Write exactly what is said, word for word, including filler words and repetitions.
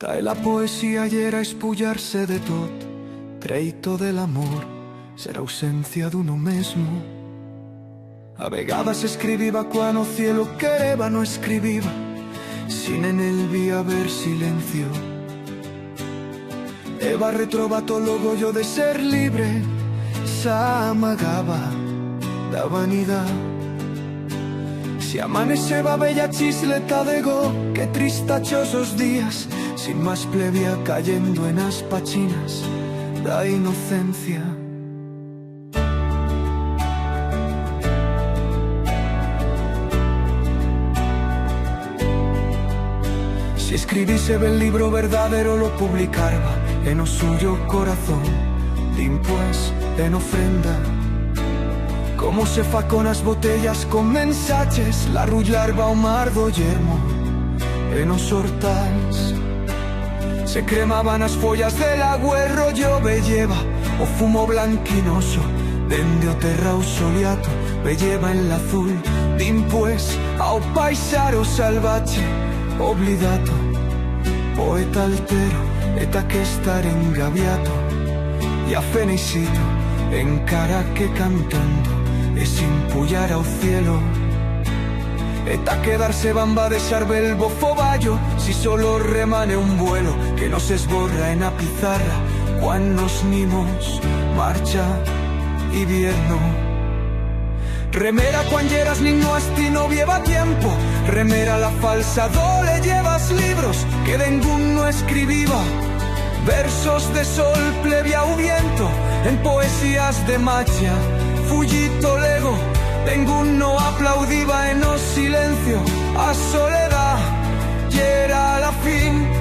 Ta el a poesía yera espullar-se de tot, treito de l'amor, ser ausencia d'uno mesmo. A vegadas escribiba cuan o cielo quereba, no escribiba, si ne'n el bi haber silencio. Heba retrobato lo goyo de ser libre, s'amagaba d'a vanidat. Si amaneceba bella chisleta de go, qué tristachos os días, sin mas plevia cayendo en as pachinas d'a inocencia. Si escribise bel libro verdadero, lo publicarba en o suyo corazón, dimpués en ofrenda. Como se fa con as botellas con mensaches, l'arrullarba o mar d'o yermo en os hortals. Se cremaban as follas de l'agüerro, yo veyeba o fumo blanquinoso dende o terrau soliato, veyeba en l'azul, dimpués a o paisaro salvache, oblidato, poeta altero, e ta qué estar engabiato, ya feneixito, encara que cantando, e sin puyar a o cielo. E ta quedar-se bamba de xar bel bofo ballo, si solo remane un vuelo que no s'esborra en a pizarra, cuan nos n'imos marcha ivierno. Remera cuan yeras niño, astí no bieba tiempo, remera la falsa do leyebas libros que dengún no escribiba. Versos de sol plevia u viento, en poesías de machia, fuyito lego, dengún no aplaudiba en o silencio, a soledat yera la fin.